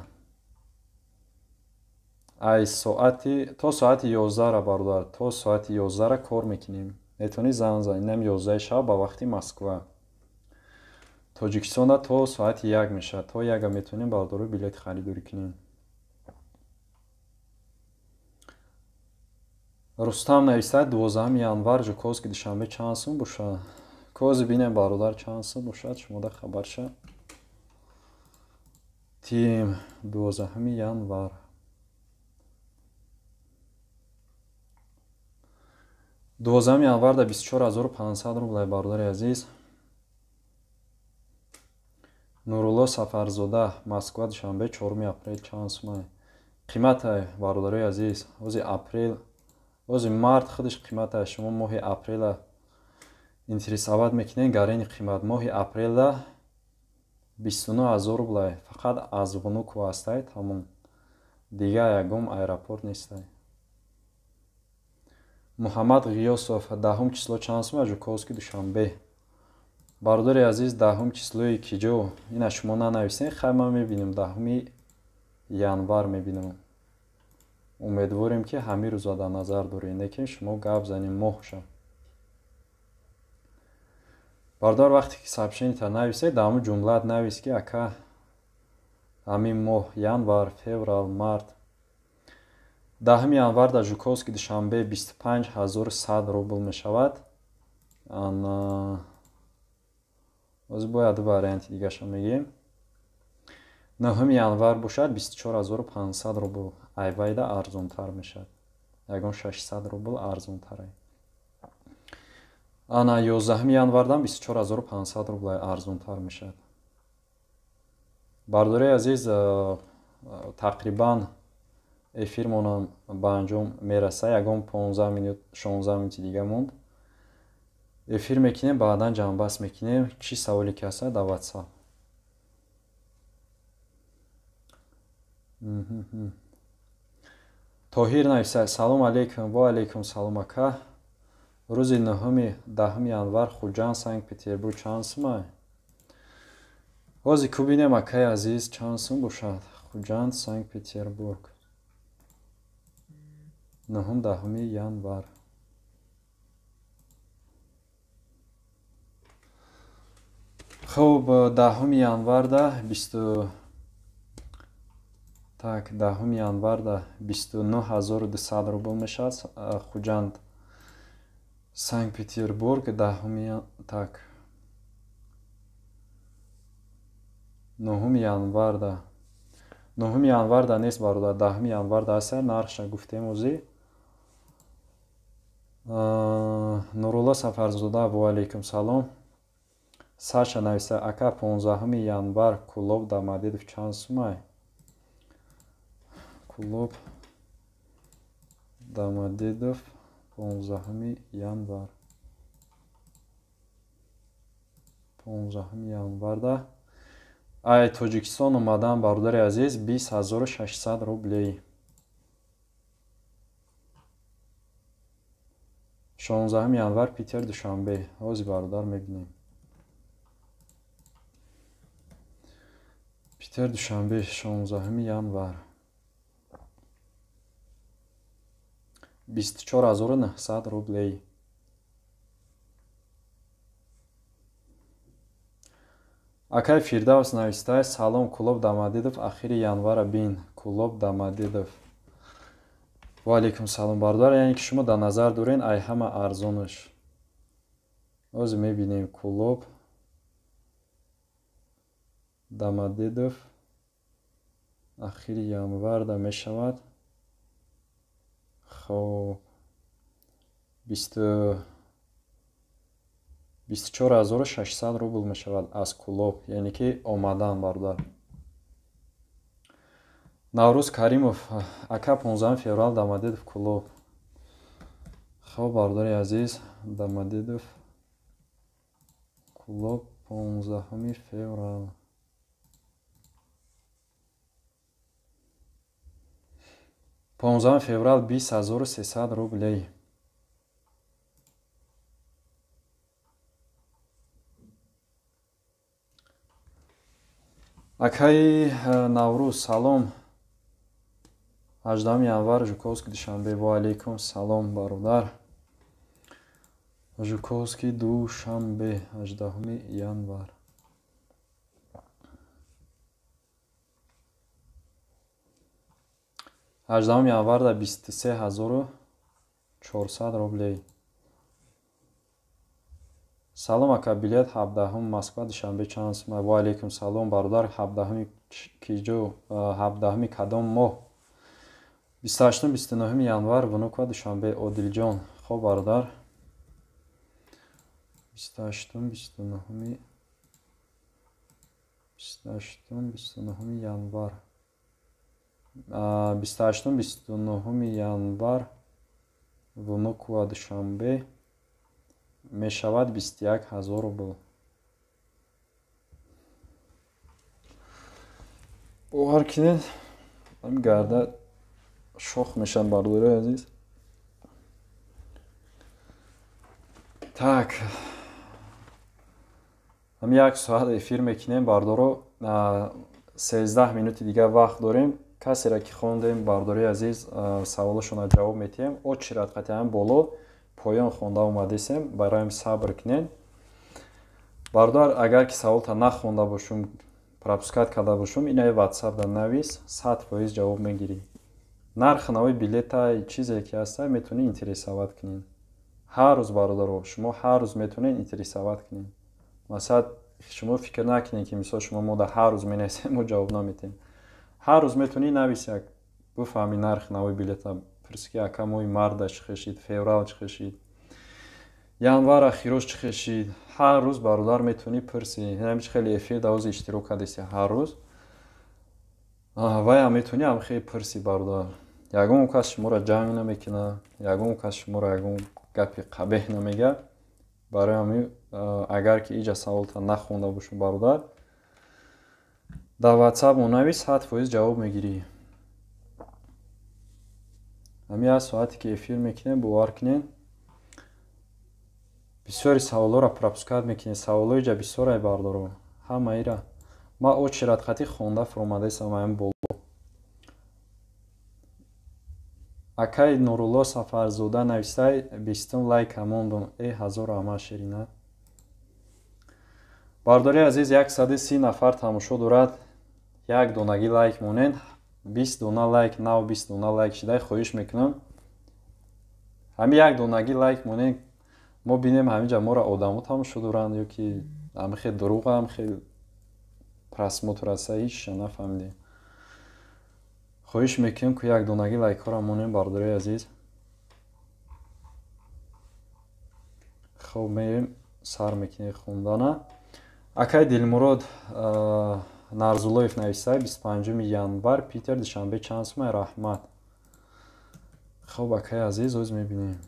Ай соати то соати 11-ра, бародар, то соати 11-ра кор мекунем. Метавонӣ занг занӣ. Инам 11 шаб ба вақти Москва. Тоҷикистонда то соати 1 мешавад. То 1 метавонем бародаро билет харидорӣ кунем. Рустам нависад 12 январ Жуковский Душанбе чанд сум бошад? Кози бинем бародар чанд сум бошад, шумода хабар ша. Тим 12 январ. 12 январ да 24500 рублай бародари азиз. Нурулло Сафарзода, Москва Душанбе 4 апрел чанд сумай? Қиматай бародарои азиз, ҳози апрел, ҳози март худаш қиматай. Шумо моҳи апрела интересоват мекунед, гарени қимат. Моҳи апрелда 29000 рублай. Фақат аз Внуково ҳастай, тамом. Дигар ягон аэропорт нестай. Муҳаммад Ғиёсов, 10 число чанд сум Жуковский Душанбе? Бародари азиз, 10 числои киҷо? Ина шумо нанависен, хай ман мебинам, 10 январ мебинам. Умедворем ки ҳамин рӯза дар назар доред, лекин шумо гап занем моҳша. Бародар, вақте ки сообщениета нависед, дар ҳамун ҷумлаат навис ки ака ҳамин моҳ январ, феврал, март. 10 январ дар Жуковский Душанбе 25100 рубл мешавад. Оз бояд ду варианти дигаша мегӯем. 9 январ бошад 24500 рубл. Айвайда арзонтар мешавад. Ягон 600 рубл арзонтар. Ана 11 январдан 24500 рубл арзонтар мешавад. Бародари азиз, тақрибан эфирмонам ба анҷом мерасад. Ягон 15 минут, 16 минути дига монд. Эфир мекунем, баъдан ҷамъбаст мекунем. Чӣ саволе ки ҳастад дар WhatsApp. Тоҳир нависад: Салом алейкум. Ва алейкум салом ака. Рӯзи 9-10 январ Хуҷанд Санкт-Петербург чанд сумай? Ҳозир ку бинем акаи азиз чанд сум бошад. Хуҷанд Санкт-Петербург 9-10 январ. Хуб, 10 январда 10 январда 29200 рубл мешавад. Хуҷанд Санкт-Петербург 10 так 9 январда 9 январда нест бародар, 10 январда аст, нархша гуфтем озӣ. Нурулло Сафарзода, ва алейкум салом. Саша нависа: ака 15 январ Кулоб Домодедово чанд сумай? Кулоб Домодедово 15 январ. 15 январда ай Тоҷикистон омадан бародари азиз 20600 рублей. 16 январ Питер Душанбе. Ҳозир бародар мебинем. Питер Душанбе 16 январ 24900 рублей. Акай Фирдавс навистай: Салом, Кулоб Домодедово ахири январа бин. Кулоб Домодедово. Ва алейкум салом бародар. Яъне ки шумо дар назар дорен ай ҳама арзонаш. Ҳозир мебинем Кулоб Домодедово ахири январда мешавад. Хоб, 24600 рубл мешавад аз Кулоб, яъне ки омадан бародар. Наврӯз Каримов, ака 15 феврал Домодедово Кулоб. Хоб бародари азиз, Домодедово Кулоб 15 феврал. 15 феврал 20300 рублей. Акаи Наврӯз, салом. 18 январ Жуковский Душанбе. Ва алейкум салом бародар. Жуковский Душанбе 18 январ. 18 январда 23 400 рублей. Салом ака, билет 17 Москва Душанбе чанд сум? Ва алейкум салом, бародар. 17 киҷо, 17 кадом моҳ? 28, 29 январ Внуково Душанбе, Одилҷон. Хоб, бародар, 28, 29, 28, 29 январ, 28, 29 январ Внуково Душанбе мешавад 21 000 рубл. Бовар кунед, ҳамин гарда шох мешаванд, бародарои азиз. Так, ҳамин як соат эфир мекунем, бардоро, 13 минути дигар вақт дорем. Касере ки хондем, бардории азиз, саволашонро ҷавоб метиҳем. Очередь қатъиян боло поён хонда омадесем, бароям сабр кунед, бародар. Агар ки саволта нахонда бошум, пропускать карда бошум, инаи ватсапда навис, 100% ҷавоб мегирӣ. Нархи нави билета, чизе ки ҳаста, метавонӣ интересовать кунед ҳар рӯз. Бародаро, шумо ҳар рӯз метавонед интересовать кунед. Масалан, шумо фикр накунед, ки мисол шумо мо да ҳар рӯз менависем, мо ҷавоб наметиҳем. Ҳар рӯз метавонӣ нависи, як бифаҳми нархи нави билета, пурси, ки ака, моҳи марта чӣ хешид, феврал чӣ хешид, январ ахирош чӣ хешид. Ҳар рӯз, бародар, метавонӣ пурси. Ҳамич хеле эфир давози иштирок кардеси ҳар рӯз, ваям метавонӣ ҳам хеле пурси, бародар. Ягон кас шуморо ҷанг намекунад, ягон кас шуморо ягон гапи қабеҳ намегӯяд. Барои ҳамин, агар ки иҷа саволта нахонда бошум, бародар, дар ватсап мо навис, 100% ҷавоб мегирӣ. Ҳамин як соате ки эфир мекунем, бовар кунед, бисёри саволҳоро пропускать мекунед. Саволҳои ҷа бисёрай, бардоро, ҳамаира ман очередь хати хонда фуромадаистам ҳамин боло. Акаи Нурулло Сафарзода навистай: 20-ум лайка мондум. Э, ҳазор раҳмат, Ширина. Бардори азиз, 130 нафар тамошо дорад, як донагӣ лайк монед. 20 дона лайк, нав 20 дона лайк шидай. Хоҳиш мекунам, ҳамин як донагӣ лайк монед, мо бинем, ҳаминҷа моро одамо тамошо доранд ё ки ҳами хел дурӯғам, хел просмотр аста, ҳичша нафаҳмидем. Хоҳиш мекунем, ку як донагӣ лайкҳоро монем, бардории азиз. Хоб, мерем, сар мекунем хондана. Акай Дилмурод Нарзуллоев нависай: 25 январ Питер Душанбе чанд сумай, раҳмат. Хоб, акаи азиз, оз мебинем.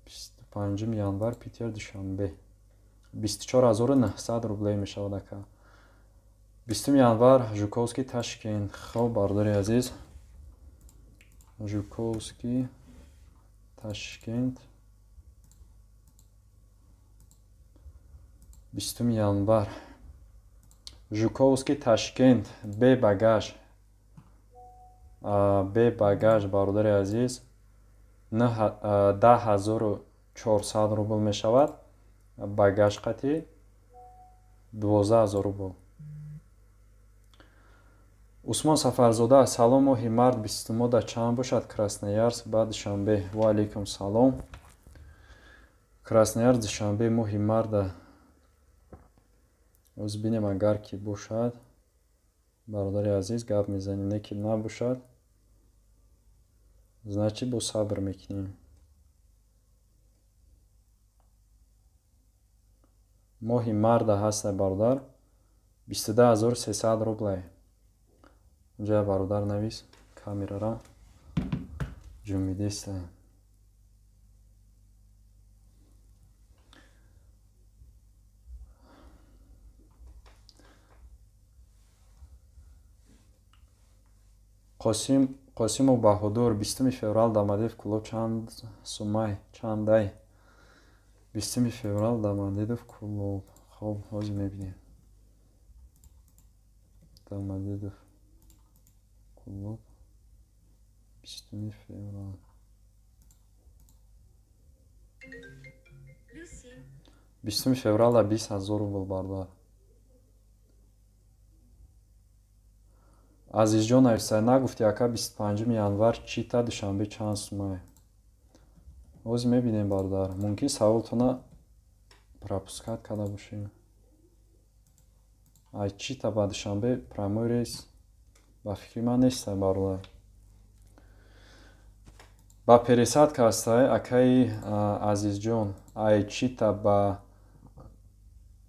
25 январ Питер Душанбе 24 900 рублей мешавад, ака. 20 январ Жуковский Ташкент. Хоб, бардори азиз, Жуковский Ташкент 20 январ, Жуковский Ташкент бе багаж, бе багаж, бародари азиз, 10 400 рубл мешавад, багаж қатӣ 12 000 рубл. Усмон Сафарзода: салом, моҳи март бистумода чанд бошад Красноярск ба Душанбе? Ва алейкум салом. Красноярск Душанбе моҳи марта оз бинем, агар ки бошад, бародари азиз, гап мезанем, не ки набошад, значит бо сабр мекунем. Моҳи марта ҳаста, бародар, 22 300 рублай. Унҷа, бародар, навис, камерара ҷумидеста. Қосимов Баҳодур: 20 феврал Домодедово Кӯлоб чанд сумай, чандай? 20 феврал Домодедово Кӯлоб. Хоб, ҳозир мебинем. Домодедово Кӯлоб 20 феврал. 20 февралда 20 000 рубл бародар. Азизҷон нависа, нагуфти ака 25 январ Чита Душанбе чанд сумай? Ҳозир мебинем бародар. Мумкин саволтона пропускать карда бошем. Ай Чита ба Душанбе прямой рейс ба фикри ман нестай бародар. Ба пересадка ҳастай акаи Азизҷон. Ай Чита ба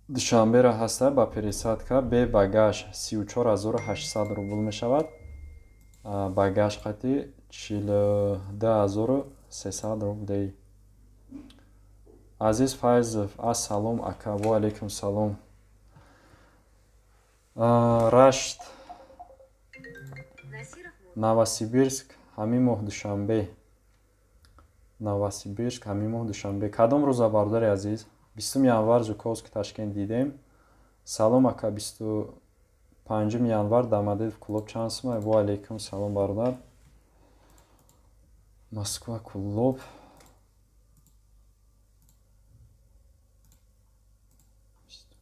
Душанбера ҳаста ба пересадка бе багаж 34 800 рубл мешавад. Багаж қати 42 300 рублей. Азиз Файзов, ассалом ака, ва алейкум салом. Рашт, Новосибирск, ҳамин моҳ Душанбе. Новосибирск, ҳамин моҳ Душанбе. Кадом рӯза бародари азиз? 20 январ Жуковский Ташкент дидем. Салом ака, 25 январ Домодедово Кӯлоб чанд сумай? Ва алейкум салом бародар. Москва Кӯлоб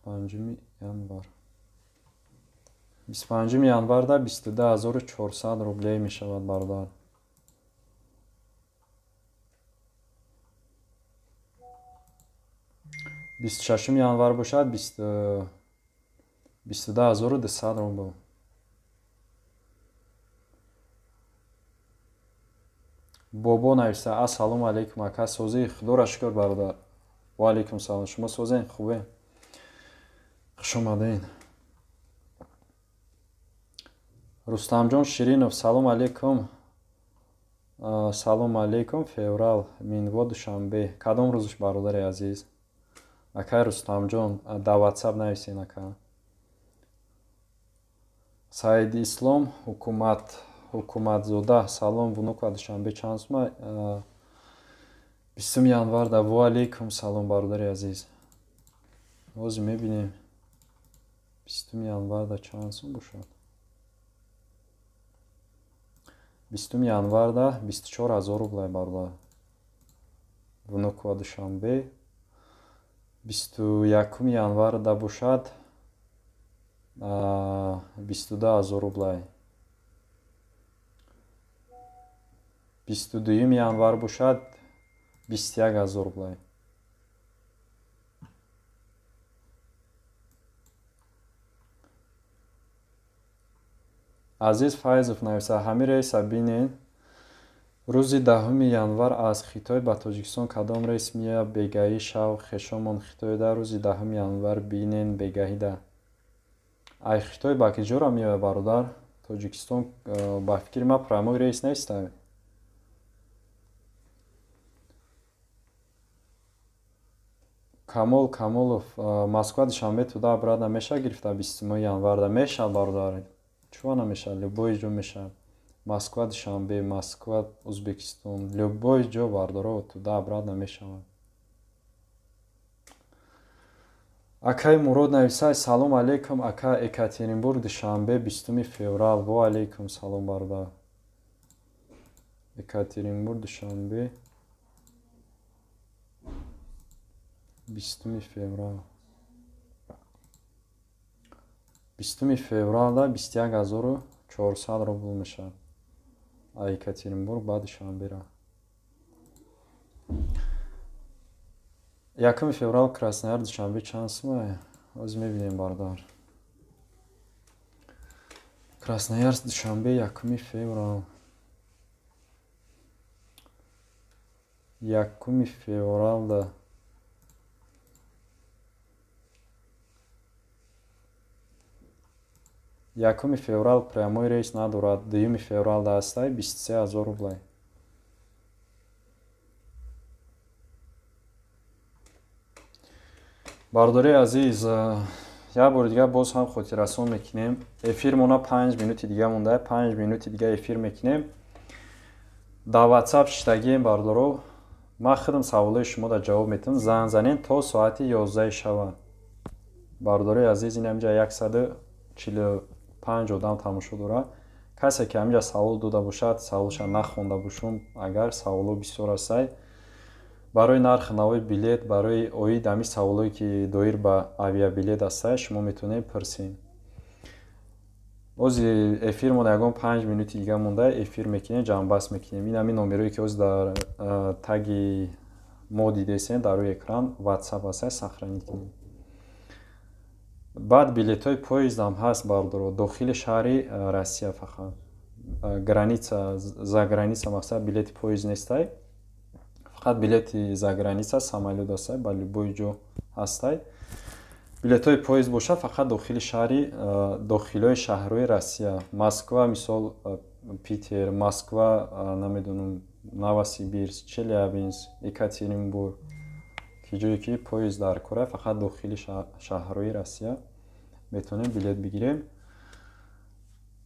25 январ. 25 январда 22 400 рублей мешавад бародар. 26 январ бошад 22 200 рубл. Бобо нависта, ассалому алейкум ака, созӣ? Худоро шукр бародар. Ва алейкум салом. Шумо созен? Хубе? Хуш омадед. Рустамҷон Ширинов, салом алейкум. Салом алейкум, феврал, Минво Душанбе. Кадом рӯзш бародари азиз? Акай Рустамҷон, дар WhatsApp нависен ака. Саид Ислом Ҳукуматзода, салом, Внуково Душанбе чанд сума? 20 январда. Ва алейкум салом бародари азиз. Ҳозир мебинем 20 январда чанд сум бошад. 20 январда 24 000 рублай бародар. Внуково Душанбе 21 январда бошад 22 000 рублай. 22 январ бошад 21 000 рублай. Азиз Файзов нависа, ҳамин рейса бинен. Рӯзи 10 январ аз Хитой ба Тоҷикистон кадом рейс меояд? Бегаҳӣ шав хешомон Хитойда рӯзи 10 январ бинен бегаҳида. Ай Хитой ба киҷора меояд бародар? Тоҷикистон ба фикри ман прямой рейс нестай. Камол Камолов, Москва Душанбе туда обратно мешавад гирифта 20 январда? Мешавад бародар. Чува намешавад? Любой ҷо мешавад. Москва Душанбе, Москва Узбекистон, любой ҷо бародаро туда обратно мешавад. Акаи Мурод нависай, салом алейкум ака, Екатеринбург Душанбе 20 феврал. Ва алейкум салом бародар. Екатеринбург Душанбе 20 феврал. 20 февралда 21 400 рубл мешавад. А Екатеринбург ба Душанбера. 1 феврал Краснояр Душанбе чанд сумай? Ҳозир мебинем бародар. Красноярск Душанбе 1 феврал. 1 февралда 1 феврал прямой рейс надорад. 2 февралда ҳастай 23 000 рублай. Бародари азиз, як бори дигар боз ҳам хотиррасон мекунем. Эфирмона 5 минути дига монда, 5 минути дига эфир мекунем. Дар WhatsApp шиштагием бародаро. Ман худам саволои шуморо ҷавоб метавам. Занг занен то соати 11 шава. Бародарои азиз, ин ҳамҷа 145 одам тамошо дорад. Касе ки ҳаминҷа савол дода бошад, саволша нахонда бошум, агар саволо бисёр астай, барои нархи нави билет, барои оид ҳамин саволое ки доир ба авиабилет астай, шумо метавонед пурсед. Ози эфирмон ягон 5 минути дига монда, эфир мекунем, ҷамъбаст мекунем. Ин ҳамин номерое ки ози дар таги мо дидесем дар рӯи экран WhatsApp астай, сохранить кунем. Баъд билетҳои поездам ҳаст, бардоро, дохили шаҳри Россия фақат. Граница, за граница мақсад билети поезд нестай. Фақат билети за граница самолёт астай, ба любой ҷо ҳастай. Билетҳои поезд бошад фақат дохили шаҳри, дохилҳои шаҳрҳои Россия. Москва, мисол, Питер, Москва, намедонам, Новосибирск, Челябинск, Екатеринбург, ки ҷое ки поезд дар кора, фақат дохили шаҳрҳои Россия метавонем билет бигирем.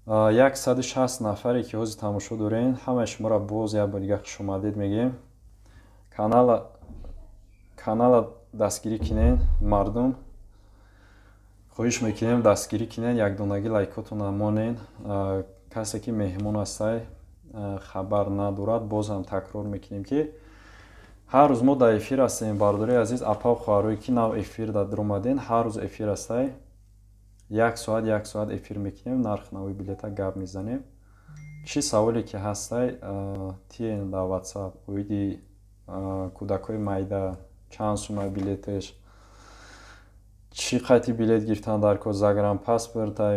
160 нафаре ки ҳозир тамошо дорем, ҳамаи шуморо боз як бор дига хушомадед мегӯем. Канала дастгирӣ кунед, мардум. Хоҳиш мекунем дастгирӣ кунед, якдонагӣ лайкотонро монед. Касе ки меҳмон ҳастай, хабар надорад, боз ҳам такрор мекунем ки ҳар рӯз мо дар эфир ҳастем, бародари азиз, апа хоҳарое ки нав эфир дар омаден, ҳар рӯз эфир ҳастай. Як соат, як соат эфир мекунем, нарх нави билета гап мезанем. Чӣ саволе ки ҳастай, тиен дар WhatsApp, оиди кӯдакҳои майда, чанд сума билетеш, чӣ қайти билет гирифтан дар кор, загранпаспортай,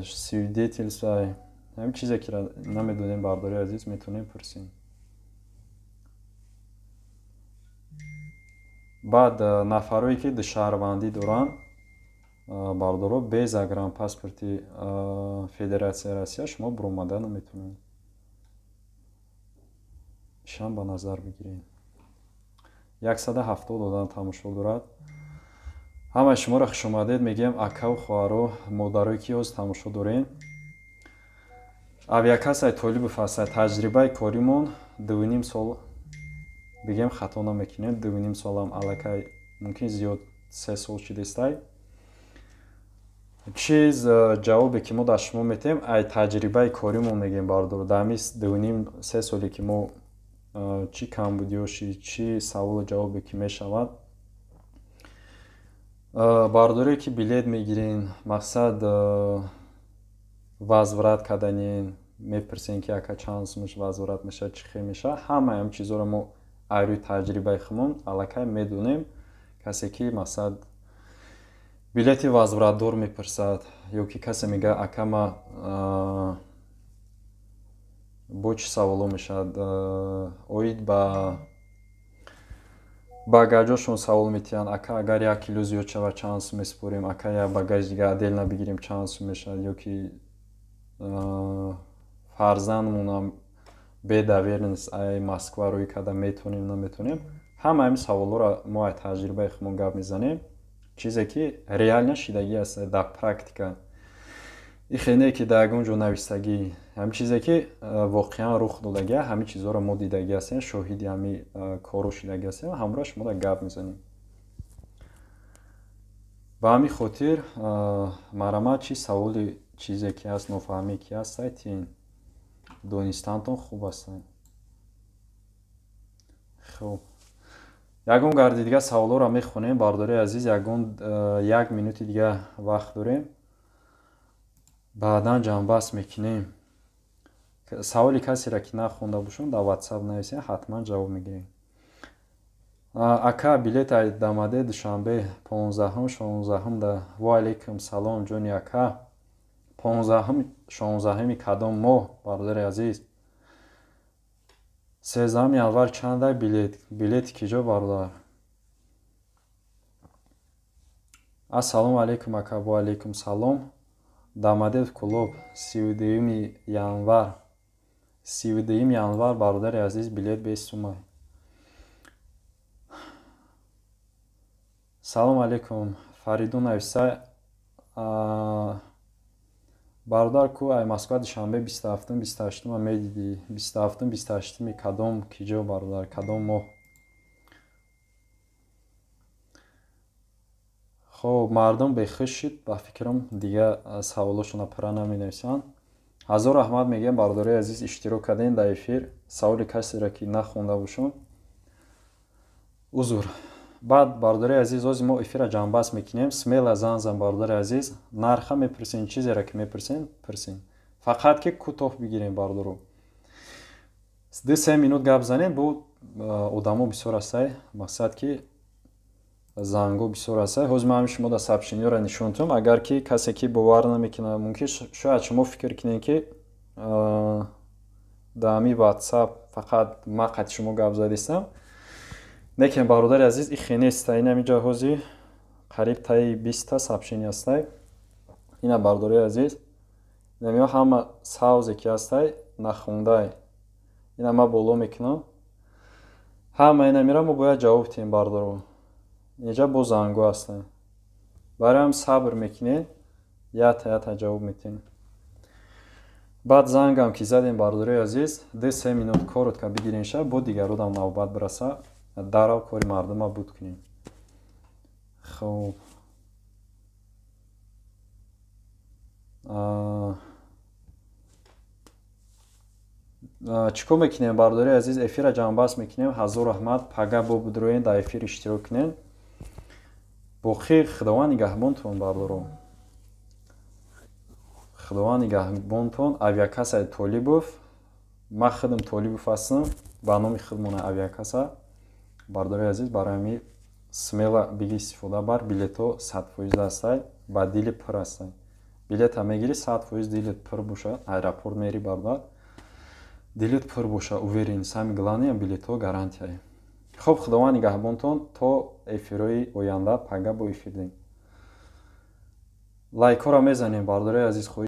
свидетельствай, ҳамин чизе ки намедонем, бародари азиз, метавонем пурсем. Баъд нафарое ки душаҳрвандӣ доранд, бардоро, бе загранпаспорти Федератсияи Россия шумо буромада наметавонед. Ишам ба назар бигиред. 170 одам тамошо дорад. Ҳамаи шуморо хушомадед мегӯем, акаву хоҳаро, модарое ки ҳозир тамошо дорем. Авиакассаи Толибов ҳаста, таҷрибаи коримон 2,5 сол, бигем хато намекунем, 2,5 солам аллакай мумкин зиёд 3 сол шидестай. Чиз ҷавобе ки мо дар шумо метем, ай таҷрибаи коримон мегӯем, бардор. Дар ҳамин 2,5-3 соле ки мо чӣ камбудиёши, чӣ саволу ҷавобе ки мешавад, бардоре ки билет мегирен, мақсад возврат карданин, мепурсен ки ака чанд сумаш возврат мешавад, чӣ хел мешавад, ҳамаи ҳамин чизҳоро мо ай рӯи таҷрибаи худмон аллакай медонем. Касе ки мақсад билети возвратдор мепурсад, ё ки касе мегӯяд ака ма бо чӣ саволо мешавад, оид ба багажошон савол метиҳанд, ака агар 1 кило зиёд шавад чанд сум месупорем, ака як багаж дига отдельно бигирем чанд сум мешавад, ё ки фарзандмонам бе доверенность ай Москва рӯй карда метавонем, наметавонем. Ҳама ҳамин саволҳоро мо ай таҷрибаи худмон гап мезанем, чизе ки реально шидагӣ аст дар практика. Ихе не ки дар ягон ҷо навистагӣ, ҳамин чизе ки воқеан рух додагӣ, ҳамин чизҳоро мо дидагӣ ҳастем, шоҳиди ҳамин корро шидагӣ ҳастем, ҳамроҳ шумо дар гап мезанем. Ба ҳамин хотир марҳамат, чӣ саволи чизе ки ҳаст, нофаҳмие ки ҳаст, сайтин донистантон хуб аст. Хуб, ягон гарди дига саволҳоро мехонем, бардори азиз, ягон 1 минути дига вақт дорем, баъдан ҷамъбаст мекунем. Саволи касеро ки нахонда бошем, дар WhatsApp нависем, ҳатман ҷавоб мегирем. Ака билет ай дамаде Душанбе 15-ум 16-ум да. Ва алайкум салом ҷони ака. 15-ум 16-уми кадом моҳ, бародари азиз? 13 январ чандай билет? Билети киҷо, бародар? Ассалому алайкум ака. Ва алайкум салом. Дамадев клуб 32 январ. 32 январ, бародари азиз, билет 20 сумай. Салом алейкум. Фаридун нависа, бародар ку ай Москва Душанбе 27-ум 28-ума медидӣ. 27-ум 28-уми кадом киҷо, бародар, кадом моҳ? Хоб, мардум бехуш шуд, ба фикрам дига саволошонро пурра наменависанд. Ҳазор раҳмат мегӯям, бародарои азиз, иштирок кардем дар эфир. Саволи касеро ки нахонда бошам, узр. Баъд, бародарои азиз, ҳозир мо эфирро ҷамъбаст мекунем. Смело занг зан, бародари азиз, нарха мепурсен, чизеро ки мепурсен, пурсен. Фақат ки кӯтоҳ бигирем, бародаро. 2-3 минут гап занем, бо одамо бисёр ҳастай, мақсад ки занго бисёр ҳастай. Ҳозир ман ҳамин шумо дар сообщениёро нишон тум. Агар ки касе ки бовар намекунад, мумкин шояд шумо фикр кунед, ки дар ҳамин WhatsApp фақат ман қати шумо гап задистам. Лекин, бародари азиз, ихе неста. Ин ҳаминҷа ҳозир қариб таи 20-та сообщение ҳастай. Ина, бародарои азиз, инамиҳо ҳама савзе ки ҳастай, нахондай. Ина ман боло мекунам. Ҳама инамира мо бояд ҷавоб диҳем, бародаро. Инҷа бо занго ҳастанд. Барои ҳам сабр мекунед, ята ята ҷавоб медиҳем. Баъд зангам ки задем, бародарои азиз, 2-3 минут коротко бигирем ша, бо дигародам навбат бираса, дарав кори мардума буд кунем. Хоб, чӣ кор мекунем, бародари азиз? Эфирро ҷамъбаст мекунем. Ҳазор раҳмат, пага бо будроен, дар эфир иштирок кунем. Боқӣ Худованд нигаҳбонтон, бародаро, Худованд нигаҳбонтон. Авиакассаи Толибов, ман худам Толибов ҳастам, ба номи худмона авиакасса, бародари азиз. Барои ҳамин смело биги, истифода бар. Билетҳо 100% ҳастай, ба дили пур ҳастай. Билета мегирӣ, 100% дилит пур боша, аэропорт мери, бародар, дилит пур боша, уверен. Самое главное, билетҳо гарантияе. Хуб, Худованд нигаҳбонтон, то эфирҳои оянда. Пага бо эфир дем. Лайкҳоро мезанем, бародарои азиз, хоҳиш.